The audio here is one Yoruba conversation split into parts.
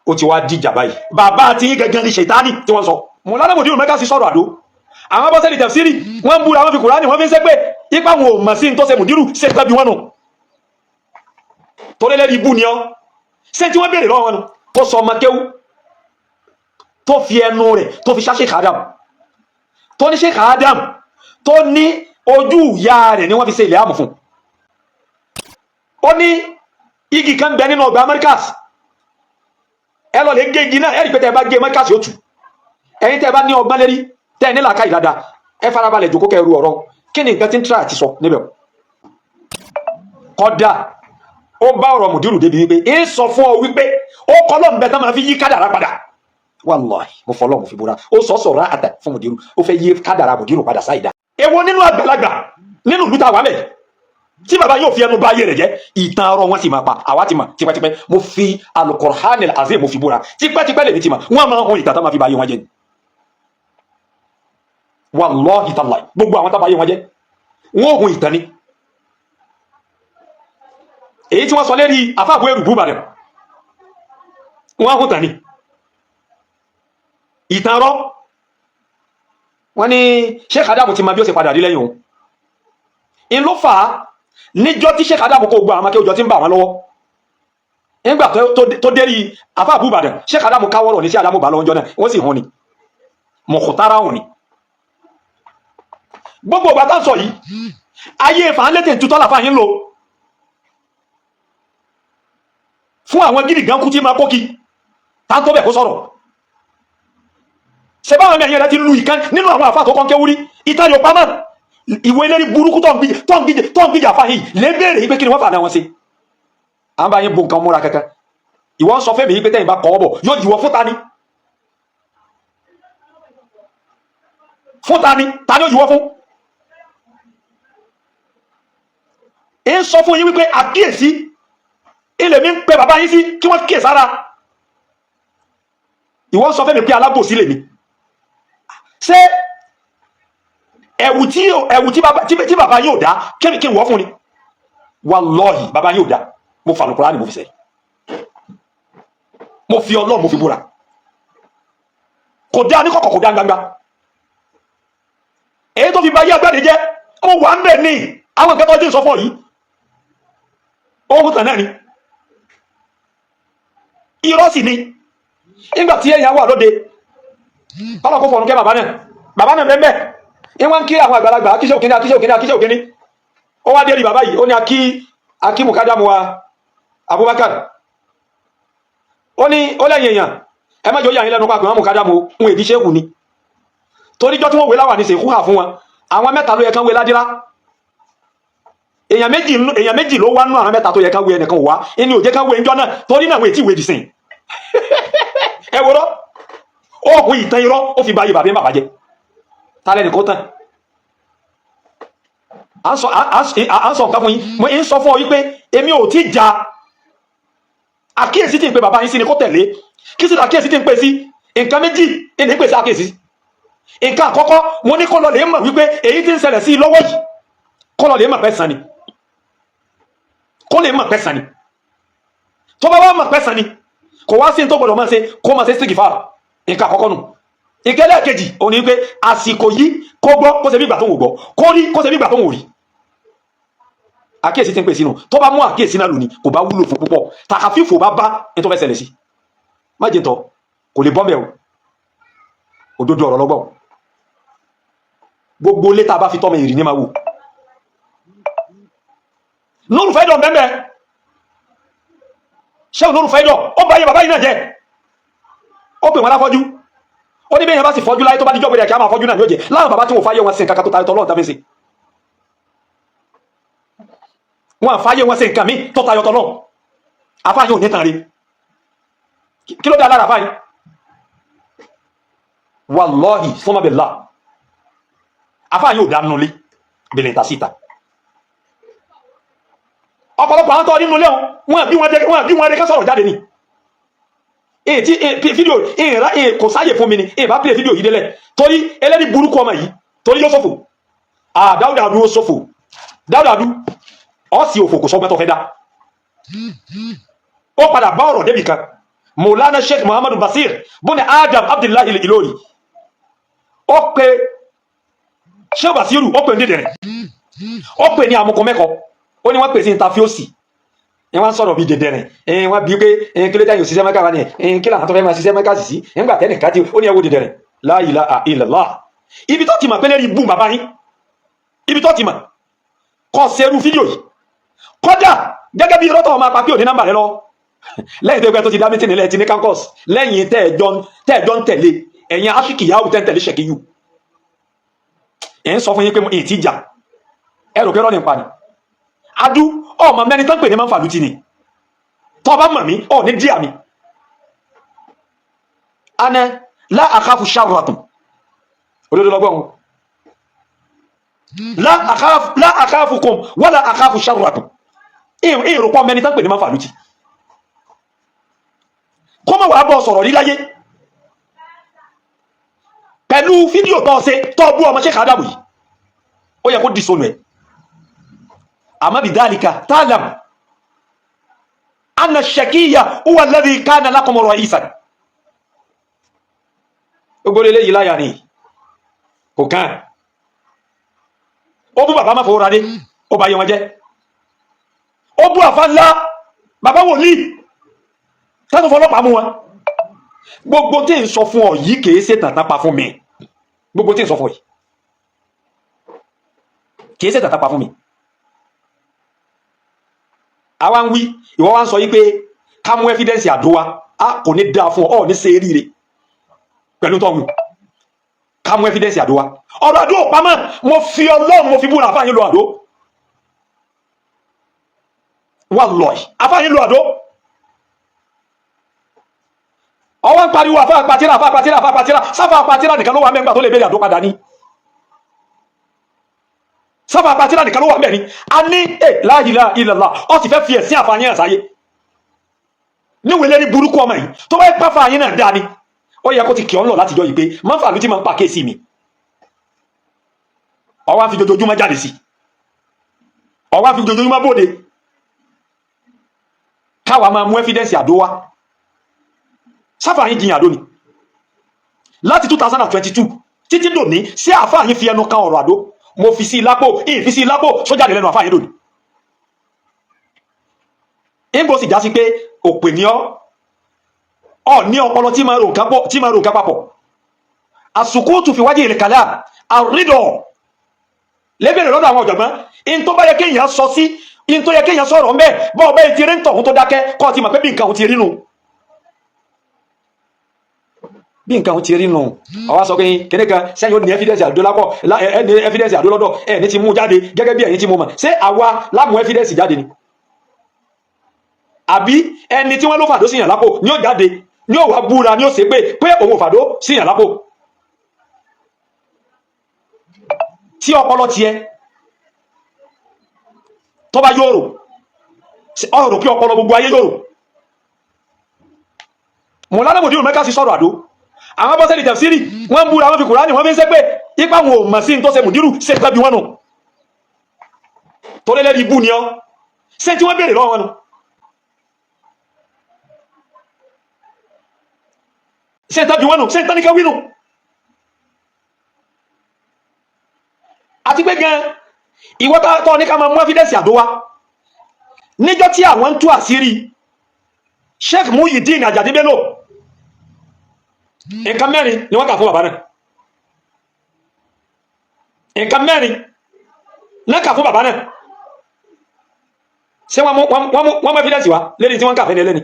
Ó ti wá dìjà báyìí. Bàbá àti yín gangan ní ṣètánì tí wọ́n sọ. Mọ̀lánà Mùdírù Mẹ́kà sí sọ̀rọ̀ àdó. Àwọn bọ́sẹ̀lì tẹ̀síìrì wọ́n ń búra, wọ́n fi Kùránì, wọ́n fi ń ṣépè ipa wọn ò mọ̀ sí ní tó ṣe Mùdírù ṣe tẹ́bi wọn nù. Torí lẹ́ni ibú ni ọ́. Ṣé tí wọ́n béèrè lọ́wọ́ wọn nù? Kó sọ ọmọ kéwú tó fi ẹnu rẹ̀ tó fi ṣá Sheikh Adam, tó ní Sheikh Adam tó ní ojú ìyá rẹ̀ ni wọ́n fi ṣe ilẹ̀ àmù fún. Ó ní igi kan bẹ nínú ọgbà Americas, ẹ lọ lè gé igi náà, ẹ rí pé tẹ ẹ bá gé Americas yóò tù. Ẹ̀yin tẹ ẹ bá ní ọgbọ́n lérí, tẹ ẹ ní làákàyè dáadáa, ẹ farabalẹ̀ jókòó kẹ́ ẹ ru ọ̀rọ̀. Kí ni nǹkan tí ń tíra àti sọ níbẹ̀? Kódà ó bá ọ̀rọ̀ Mùdírù débi wípé ń sọ fún ọ wípé ó kọ́ lọ́n bẹ tán máa fi yí kádàrá padà. Wàláhì, mo fọlọ́ mo fi búra, ó sọ sọ̀rọ̀ àtà fún Mùdírù, ó fẹ́ yí kádàrá Mùdírù padà sáìdá. Èwo nínú àgbàlagbà nínú ìlú tá a wà mẹ́ tí bàbá yóò fi ẹnu bá ayé rẹ̀ jẹ́? Ìtàn ọ̀rọ̀ wọn sì máa pa. Àwa ti mọ̀ tipẹ́tipẹ́. Mo fi Alukur'an azim mo fi búra, tipẹ́tipẹ́ lèmi ti mọ̀ wọ́n máa ń hun ìtàn tó máa fi bá ayé wọn jẹ́ ni. Wàláhì tàláhì, gbogbo àwọn tó bá ayé wọn jẹ́, wọ́n hun ìtàn ni. Èyí tí wọ́n sọ lérí afáàbò èrù búbalẹ̀, wọ́n hun tàn ni, ìtàn rọ́. Wọ́n ní Sheikh Adamu ti ma bí ó ṣe padà rí lẹ́yìn òun. In ló fà á níjọ́ tí Sheikh Adamu kó gbọ́ àwọn akéwòjọ tí ń bà wọ́n lọ́wọ́. Nígbà tó dérí afáàbù Ìbàdàn, Sheikh Adamu káwọ́rọ̀ ní sí Adamu bá lọ́wọ́ jọ náà, wọ́n sì hun ni mọ̀kútárà hùn ni. Gbogbo ìgbà tá ń sọ yìí, ayé fàánlétè tutọ́ làfà yín lò fún àwọn gidi gan kú tí máa kókí tá ń tó bẹ̀ kó sọ̀rọ̀. Ṣe báwọn ẹ̀yìn rẹ ti lu ìkan nínú àwọn àfà tó kọ́ kéwúrí ìtàn yóò pamọ́. Ìwé eléré burúkú tó ń gbìjà àfà yìí lè béèrè yìí pé kí ni wọ́n fà náà wọ́n ṣe. À ń bá yín bo nǹkan múra kankan. Ìwọ ń sọ fẹ́mi yìí pé tẹ́yìn bá kọ́ ọ bọ̀ yóò jìwọ́ fún ta ni, fún ta ni, ta ni ó jìwọ́ fún. Ń sọ fún yín wípé àkíyèsí ilẹ̀ mi ń pe bàbá yín sí kí wọ́n kíyè sára. Ìwọ ń sọ fẹ́mi pé alábòsí lèmi. Ṣé ẹ̀wù tí ẹ̀wù tí bàbá yóò dá kí n wọ́ fún ni? Wàlọ́ọ̀hì, bàbá yóò dá. Mo fà lùkùránì, mo fi sẹ́, mo fi Ọlọ́run mo fi búra. Kò dá ní kọ̀kọ̀, kò dá gbangba. Èyí tó fi ba ayé agbáde jẹ́, mo wà ń bẹ̀ ní àwọn nǹkan tó jẹ́ sọ fún ọ yìí, ohun tàn náà ni, irọ́ sì ni. Nígbà tí èèyàn wà lóde kọ́lọ̀ kó fọ̀nù kẹ́ bàbá náà, bàbá náà bẹ́ẹ̀ bẹ́ẹ̀ wọ́n ń kí àwọn àgbàlagbà, akíṣẹ́ òkíní, akíṣẹ́ òkíní, akíṣẹ́ òkíní. Ó wá dérí bàbá yìí, ó ní akí akí mukadamu wa Abubakar. Ó ní ó lẹ́yìn èèyàn, ẹ má jẹ́ ó yà yín lẹ́nu papọ̀ wọn mukadamu ń èdí ṣéhù ni, toríjọ́ tí wọ́n wé láwà ní sèkú hà fún wọn. Àwọn mẹ́ta ló yẹ kán wé ládírá. Èèyàn méjì ló wá nú àwọn mẹ́ta tó yẹ kán wé, ẹnìkan wá ẹni ò jẹ́ kán wé ńjọ́ náà, torí náà wọ́n ètí ìwé dìsìn. Ẹ wọ́rọ́ ó hun ìtàn irọ́, ó fi ba ayé bàbá bàbá jẹ́. Tálẹ́ nìkan tán à ń sọ à ń sọ nǹkan fún yín. Mo ń sọ fún ọ wípé èmi ò tí ja àkíyèsí tí ń pe bàbá yín sí ni kó tẹ̀lé. Kí sì àkíyèsí tí ń pè sí? Nǹkan méjì ní ń pè sí àkíyèsí. Nǹkan àkọ́kọ́, mo ní kó lọ lè mọ̀ wípé èyí tí ń ṣẹlẹ̀ sí i lọ́wọ́ yìí, kó lọ lè mọ̀ pẹ́ sàn ni, kó lè mọ̀ pẹ́ sàn ni. Tó bá wá mọ̀ pẹ́ sàn ni, kò wá sí ní tó gbọdọ̀ máa ṣe, kó máa ṣe sígìfà. Nǹkan àkọ́kọ́ nù. Ìkẹlẹ̀ kejì òun ni pé àsìkò yìí, kó gbọ́ kó ṣe bí ìgbà tó ń wò gbọ́, kó rí kó ṣe bí ìgbà tó ń wò rí. Àkíyèsí tí ń pè sínú, tó bá mú àkíyèsí náà lò ní kò bá wúlò fún púpọ̀. Tàkàfífò bá bá ní tó fẹ́ ṣẹlẹ̀ sí, má jẹ́ tọ́ kò lè bọ́m̀bẹ̀ o. Òdodo ọ̀rọ̀ lọ́gbọ̀n. Gbogbo létà bá fi tọ́mọ ìrì ní máa wò. Nuru Fẹ́dọ̀ bẹ́ẹ̀, ṣé Nuru Fẹ́dọ̀ ó bá yẹ bàbá yìí náà jẹ́? Ó pè wọn láfọ́jú. Ó ní bẹ́ẹ̀ yẹn bá sì fọ́jú láyé, tó bá díjọ́ gbé kí a máa fọ́jú náà ní ó jẹ́ láwọn bàbá tí wọ́n fáyé wọn sí nǹkan kan tó tayọ tọ́lọ́run tàbí sí wọn fáyé wọn sí nǹkan mi tó tayọ tọ́lọ́run. Àfáàyè ò ní tàn rí. Kí ló dé alára àfáàyè? Wàlọ́hì sọ́mọ́bẹ̀lá, àfáàyè ò dá nulẹ̀ bẹ̀rẹ̀ ìta síta. Ọ̀pọ̀lọpọ̀ àwọn tó nínú ilé wọn bí wọn dé, wọn bí wọn dé ká sọ̀rọ̀ jáde ni. Èyí tí fídíò ìrìnra kò sáyè fún mi ni èyí bá pè fídíò yìí délẹ̀, torí ẹlẹ́ni burúkú ọmọ yìí, torí yóò ṣòfò. Dáúdà Adu ó ṣòfò. Dáúdà Adu ọ̀ sì òfò, kò sọgbẹ́ tó fẹ́ dá. Ó padà bá ọ̀rọ̀ débì kan. Maulana Sheikh Muhammadu Basir bóni Adam Abdullahi Ilori, ó pe Sheikh Basiru, ó pe ní dìdìrín, ó pè ní amukun mẹ́kọ, ó ní wọ́n pè sí interview sí ẹ, wọ́n sọ̀rọ̀ bíi dẹ̀dẹ̀rìn ẹ, wọ́n bí pé ẹ kí ló dé yóò ṣiṣẹ́ mẹ́ka wá ní ẹ, kí làwọn tó fẹ́ máa ṣiṣẹ́ mẹ́ka sì sí nígbà tẹ́nìkan tí ó ní ẹ wo dẹ̀dẹ̀rìn. La ilaha illallah. Ibi tó ti mọ̀ pé lérí ibú bàbá yín, ibi tó ti mọ̀ kọ́ serú fídíò yìí kọ́dà gẹ́gẹ́ bí irọ́ tó máa pa pé òní nọ́mbà rẹ lọ lẹ́yìn tó gbẹ́ tó ti dá meeting nílẹ̀ ti ní campus, lẹ́yìn tẹ́ẹ̀jọ́ ń tẹ̀lé ẹ̀yin aṣíkì yahoo tẹ́ ń tẹ̀lé ṣẹ̀kíyù. Ẹ̀ ń sọ fún yín pé èyí ti jà, ẹ rò pé rọ́ ní pa ni. Adu ọmọ mẹni tán pè ní máa ń fàlùtì ni. Tọ́ bá mọ̀ mí ọ ní díà mi. Ana la akhafu sharrakum, òdodo lọ́gbọ́n o. La akhafu, la akhafukum wala akhafu sharrakum. Ìrò pọ̀ mẹni tán pè ní máa ń fàlùtì kó mọ̀ wàá bọ̀ sọ̀rọ̀ rí láyé pẹ̀lú fídíò tó ṣe tó bú ọmọ Sheikh Adamu yìí, ó yẹ kó dì sónù ẹ̀. Àmọ́ bidhalika ta'lam anna shakiya huwa alladhi kana lakum ra'isan. Gbogbo eléyìí láyà ni kò kàn. Ó bú bàbá má fowó ra dé, ó bá yẹ wọn jẹ́. Ó bú àfa ńlá, bàbá wòlíì tẹ́tù fọlọ́pàá mú wọn. Gbogbo tí ń sọ fún ọ yìí kìí ṣe tàntàn pa fún mi. Gbogbo tí ń sọ fún ọ yìí kìí ṣe tàntàn pa fún mi. Àwa ń wí, ìwọ wa ń sọ yìí pé ká mú evidence àdó wa. A kò ní dáa fún ọ, ọ ní ṣe eré pẹ̀lú tó ń wí ká mú evidence àdó wa. Ọ̀rọ̀ àdó ò pamọ́. Mo fi Ọlọ́run, mo fi búra, àfáàyín lo àdó. Wallahi, àfáàyín lo àdó. Ọwọ́ ń pariwo àfáà pàtírà, àfáà pàtírà, àfáà pàtírà. Sáfà pàtírà nìkan ló wà mẹ́gbà tó lè béèrè àdó padà ní. Sáfà pàtírà nìkan ló wà mẹ́rin a ní ẹ̀. La ilaha illallah. Ọ sì fẹ́ fi ẹ̀sìn àfààyàn àsáyé níwèé lérí burúkú ọmọ yìí. Tó bá yẹ pàfà yín náà dáa ni, ó yẹ kó ti kì ọ́ ń lọ látijọ́ yìí pé mọ́fà ló ti máa ń pa kéèsì mi. Ọwọ́ á fi jojoojúmọ́ jáde sí, ọwọ́ á fi jojoojúmọ́ bóde káwa máa mú evidence àdó wá. Sáfà yín jiyàn àdó ni láti 2022 títí dòní. Sí àáfàá yín fi ẹnu kan ọ̀rọ̀ àdó, mo fi sí i lápò, ìyìn fi sí i lápò sójà lẹ́nu àáfàá yín dòní. Ìgbò sì já sí pé òpè ní ọ, ọ ní ọpọlọ tí máa rò nǹkan pọ̀, tí máa rò nǹkan papọ̀. Àsùkútù fi wájú ìrìnkàlà àrídọ̀ lébèrè lọ́dọ̀ àwọn ọ̀jọ̀gbọ́n. In tó bá yẹ kéèyàn sọ sí in tó yẹ kéèyàn sọ̀rọ̀ ńbẹ́, bọ́ ọbẹ̀ ti rí ń tọ̀hún tó dákẹ́ kọ́ ti mọ̀ pé bí nǹkan òun ti rí nù, bí nǹkan òun ti rí nù. Àwa sọ pé kíní kan sẹ́yìn ó ní evidence àdó lápọ̀, ẹ ní evidence àdó lọ́dọ̀ ẹ ní ti mú jáde gẹ́gẹ́ bí ẹ̀yin tí mo mọ̀. Ṣé àwa lámú evidence jáde ni, àbí ẹni tí wọ́n ló fàdó síyàn lápò ní ó jáde ní ó wá búra ní ó ṣe pé pé òun ò fàdó síyàn lápò? Tí ọpọlọ tiẹ̀ tó bá yòrò, ọ̀rọ̀ kí ọpọlọ gbogbo ayé yòrò. Mọ̀lánà mòdìrò mẹ́ka sí sọ̀rọ̀ àdó, àwọn bọ́sẹ̀lì tẹ̀síìrì wọ́n ń búra, wọ́n fi Kùránì wọ́n fi ń ṣe pé ipa wọn ò mọ̀ sí tó ṣe mùdírù ṣe pẹ́ bí wọ́n nù torí lẹ́rí ibú ni ọ́. Ṣé tí wọ́n béèrè lọ́wọ́ wọn nù? Ṣé tàbí wọn nù? Ṣé tánìkà wí nù? Àti pé gan ìwọ tọ́ ní ká máa mú evidence àdó wá níjọ́ tí àwọn ń tú àṣírí Sheikh Muyideen Ajadi Bello, nǹkan mẹ́rin ni wọ́n kà fún bàbá náà. Nǹkan mẹ́rin náà kà fún bàbá náà. Ṣé wọ́n mú evidence wá lérí tí wọ́n kà fẹ́ ní ẹlẹ́ni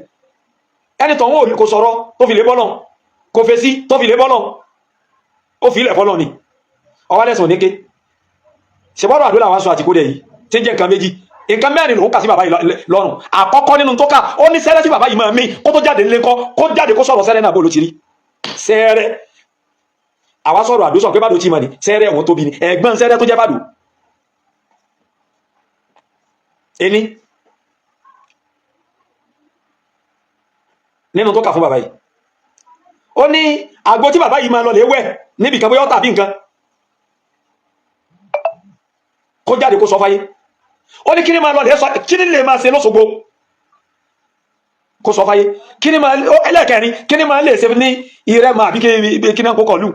ẹni tó ń wò kò sọ̀rọ̀ tó fi lè bọ́lọ̀, kò fèsì tó fi lè bọ́lọ̀, ó fi ilẹ̀ fọ́lọ̀ ni. Ọwọ́ lẹ́sùn oníke ṣèbọ́rọ̀ àdó làwọn aṣọ àtìkú rẹ̀ yìí tí ń jẹ́ nǹkan méjì. Nǹkan mẹ́rin lòún kà sí bàbá yìí lọ́rùn. Àkọ́kọ́ nínú tó kà, ó ní sẹ́rẹ́ tí bàbá yìí máa mí kó tó jáde nílé ńkọ́, kó jáde kó sọ̀rọ̀ sẹ́rẹ́ náà bó ló ti rí sẹ́rẹ́. Àwa sọ̀rọ̀ àdó sọ pé bàdó tí mà ní sẹ́rẹ́ òun tóbi ni ẹ̀gbọ́n sẹ́rẹ́ tó jẹ́ bàdó ení nínú tó kà fún bàbá yìí. Ó ní àgbo tí bàbá yìí máa lọ lè wẹ̀ níbi kan, bóyá ó tàbí nǹkan, kó jáde kó sọ fáyé. Ó ní kí ni máa lọ lè sọ, kí ni lè máa ṣe lọ́sọ̀gbọ̀. Kó sọ fáyé kí ni máa ẹlẹ́ẹ̀kẹrin, kí ni máa lè ṣe ní ìrẹ́mọ àbí kí náà kó kọ̀ lù.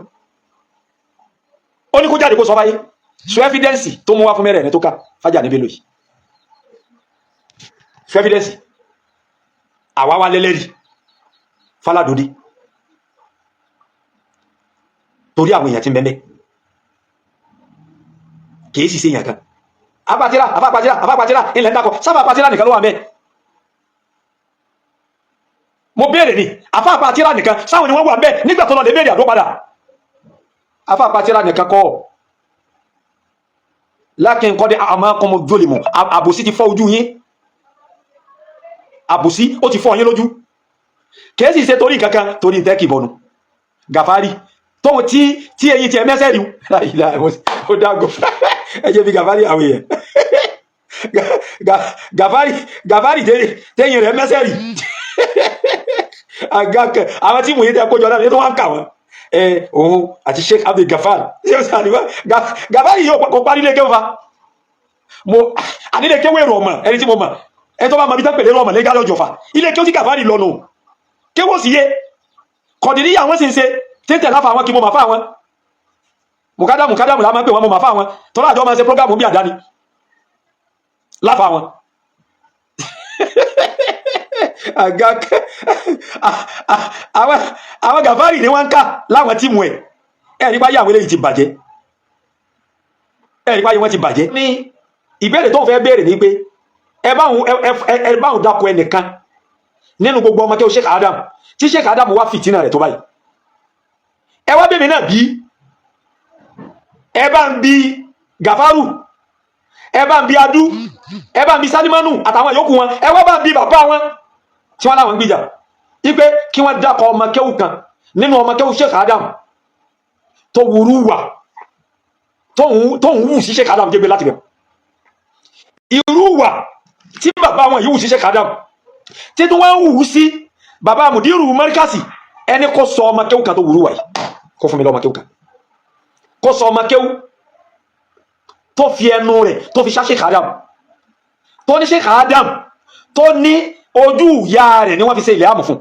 Ó ní kó jáde kó sọ fáyé, sọ evidence tó mú wá fún mẹ́rẹ̀ẹ̀rin tó ká fájà níbi lòyìí. Sọ evidence àwa wá lẹ́lẹ́rìí fáládòdì torí àwọn èèyàn tí ń bẹ́ẹ̀ kìí sì sí èèyàn kan. Apatira, afapatira, afapatira ilẹ̀ ń dákọ̀ sábà apatira nìkan ló wà mẹ́. Mo béèrè ni, afapatira nìkan sáwọn ni wọ́n wà mẹ́ nígbà tó lọ lè béèrè àdó padà? Afapatira nìkan kọ́, lákin kọ́ dé àmọ́ dolimu. Àbòsí ti fọ́ ojú yín, àbòsí ó ti fọ́ yín lójú. Kìí sì ṣe torí kankan, torí tẹ́kì bọ̀nù Gàfárì tóun tí eyín tiẹ̀ mẹ́sẹ̀ rí ó dágò. Ẹ jẹ́ bí Gàfárì àwọn èèyàn Gàfárì, Gàfárì téyìn rẹ̀ mẹ́sẹ̀ rí àga kan. Àwọn tí mòye tẹ kójọ náà ní tó wá ń kà wọ́n ẹ, òun àti Sheikh Abdul Gafar. Gàfárì yóò kó parí ilé kéwù fa mo ànílé kéwù èrò ọmọ ẹni tí mo mọ̀ ẹ tó bá mọ ibi tán pèlè ọmọ lẹ́gàá lọ́jọ́ fa ilé kéwù tí Gàfárì lọ́nu kéwù sì yé kọ̀dìríyà wọ́n sì ń ṣe tí ń tẹ̀lé àwọn kí mo mà fá wọn mùkádàmù kádàmù la máa ń pè wọn. Mo mà fá wọn tọ́lá àjọ máa ń ṣe program bí àdáni láfa wọn. Àga àwọn Gàfárì ni wọ́n ń kà láwọn team ẹ̀. Ẹ̀ nípa yé àwọn eléyìí ti bàjẹ́, ẹ̀ nípa yé wọ́n ti bàjẹ́. Ní ìbéèrè tó ń fẹ́ béèrè ni pé ẹ báwọn dákọ ẹnìkan nínú gbogbo ọmọ kí o Sheikh Adam tí Sheikh Adam wá fìtínà rẹ̀ tó báyìí. Ẹ wá bèmí náà bí ẹ bá ń bi Gàfárù, ẹ bá ń bi Adú, ẹ bá ń bi Sálímánù àtàwọn yòókù wọn, ẹ wá bá ń bi bàbá wọn tí wọn láwọn ń gbìjà wípé kí wọn dákọ ọmọ kéwù kan nínú ọmọ kéwù Sheikh Adam tó wúrú wà tóun wù sí Sheikh Adam jẹgbẹ láti bẹ irú wà tí bàbá wọn yìí wù sí Sheikh Adam, tí tí wọn wù sí bàbá mùdírù mọ́ríkàsì. Ẹni kó sọ ọmọ kéwù kan tó wúrú wà yìí, kó fún mi lọ́mọ kéwù kan, kó sọ ọmọ kéwù tó fi ẹnu rẹ̀ tó fi ṣá Sheikh Adam, tó ní Sheikh Adam tó ní ojú ìyá rẹ̀ ni wọ́n fi ṣe ilẹ̀ àmù fún.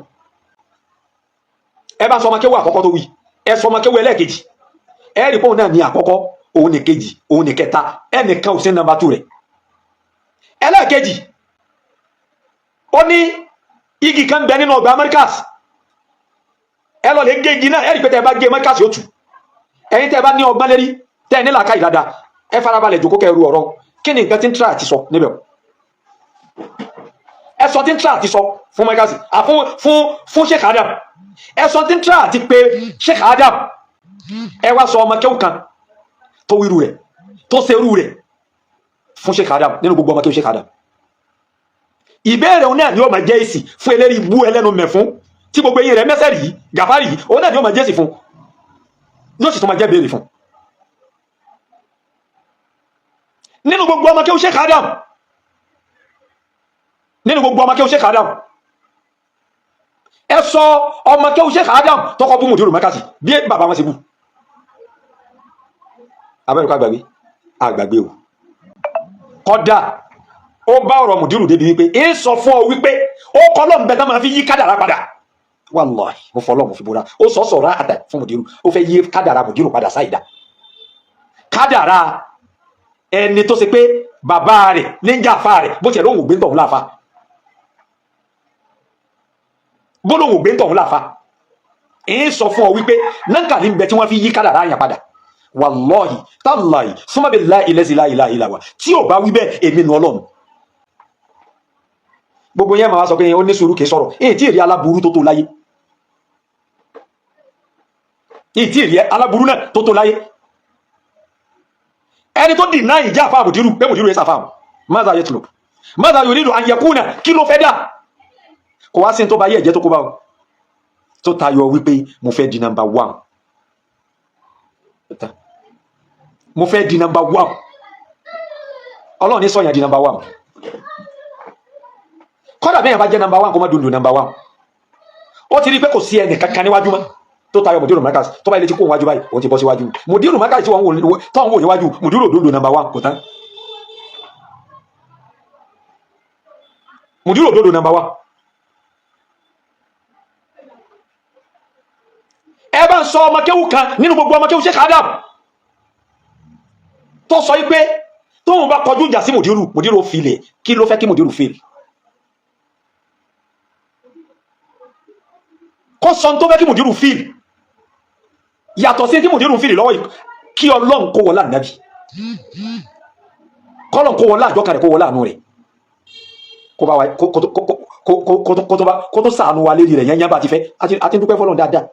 Ẹ bá sọ ọmọ kéwù àkọ́kọ́ tó wí, ẹ sọ ọmọ kéwù ẹlẹ́ẹ̀kejì. Ẹ rí pé òun náà ní àkọ́kọ́, òun ní kejì, òun ní kẹta, ẹnìkan ò sí number 2 rẹ̀. Ẹlẹ́ẹ̀kejì, ó ní igi kan bẹ nínú ọgbà Americas, ẹ lọ lè gé igi náà. Ẹ rí pé tẹ ẹ bá gé, Americas yóò tù. Ẹ̀yin tẹ ẹ bá ní ọgbọ́n lérí, tẹ ẹ ní làákàyè dáadáa, ẹ farabalẹ̀ jókòó kẹ́ ẹ ru ọ̀rọ̀. Kí ni nǹkan tí ń tíra àti sọ níbẹ̀ o? Ẹ sọ tí ń tíra àti sọ fún Americas, fún fún fún Sheikh Adam. Ẹ sọ tí ń tíra àti pé Sheikh Adam. Ẹ wá sọ ọmọ kéwù kan tó wíru rẹ̀, tó ṣerú rẹ̀ fún Sheikh Adam nínú gbogbo ọmọ kéwù Sheikh Adam. Ìbéèrè òun náà ni ó máa jẹ́ èsì fún eléri ibú ẹlẹ́nu mẹ̀fún tí gbogbo eyín rẹ̀ mẹ́sẹ̀ rí Gàfárì yìí. Òun náà ni ó máa jẹ́ èsì fún, yóò sì tún máa jẹ́ béèrè fún nínú gbogbo ọmọ kéwù Sheikh Adam, nínú gbogbo ọmọ kéwù Sheikh Adam. Ẹ sọ ọmọ kéwù Sheikh Adam tọkọ bú mùdírù mẹ́kàsì bí bàbá wọn ṣe bú. Abẹ́rẹ́ kọ́ àgbàgbé àgbàgbé o. Kọ́dà ó bá ọ̀rọ̀ mùdírù débi wípé ń sọ fún ọ wípé ó kọ́ lọ́n bẹ́ẹ̀ tán máa fi yí kádàrá padà. Wàláhì, mo fọlọ́ mo fi búra, ó sọ sọ̀rọ̀ àtà fún mùdírù, ó fẹ́ yí kádàrá mùdírù padà sáìdá. Kádàrá ẹni tó ṣe pé bàbá rẹ̀ níjà fa rẹ̀, bó tiẹ̀ lóhùn ògbé tọ̀hún láfa, bó lóhùn ògbé tọ̀hún láfa, ń sọ fún ọ wípé náǹkà ní bẹ tí wọ́n fi yí kádàrá yàn padà. Wàlọ́hì tàláhì súnmọ́bí láìlẹ́sì láìláìláwà tí ò bá wí bẹ́ẹ̀, èmi nu Ọlọ́run. Gbogbo yẹn máa sọ pé ó ní sùúrù, kìí sọ̀rọ̀. Èyí tí èrè aláburú tó tó láyé, èyí tí èrè aláburú náà tó tó láyé, ẹni tó dì náà ìjà àfáà mùdírù pé mùdírù yẹn sàfáà mọ́tà yẹ tùlù mọ́tà yóò nílò àyẹ̀kúnà, kí ló fẹ́ dà? Kò wá sí ní tó bá yẹ ẹ̀jẹ̀ tó kó bá o tó tayọ wípé mo fẹ́ di number 1, mo fẹ́ di number 1. Ọlọ́run ní sọ̀yàn di number 1. Kọ́dà bẹ́ẹ̀ bá jẹ́ number 1, kó má dùn dùn number 1. Ó ti rí i pé kò sí ẹnì kankan níwájú mọ́ tó tayọ mùdírù Markaz. Tó bá ilé tí kò wájú báyìí, òun ti bọ́ síwájú mùdírù Markaz tí wọ́n wò tó ń wò níwájú mùdírù òdòdó number 1 kò tán. Mùdírù òdòdó number 1. Ẹ bá ń sọ ọmọ kéwú kan nínú gbogbo ọmọ kéwú Sheikh Adam tó sọ yìí pé tóun bá kọjú ìjà sí mùdírù, mùdírù ó filẹ̀. Kí ló fẹ́ kí mùdírù filẹ̀? Kó sọ tó fẹ́ kí mùdírù fìlì yàtọ̀ sí tí mùdírù fìlì lọ́wọ́ yìí. Kí Ọlọ́run kó wọlé ànábì, kọ́lọ̀ kó wọlé àjọkà rẹ̀, kó wọlé àánú rẹ̀, kó bá wa kó tó ṣàánú wa lérí rẹ̀ yẹn yẹn bá ti fẹ́. Àti dúpẹ́ fọlọ́run dáadáa.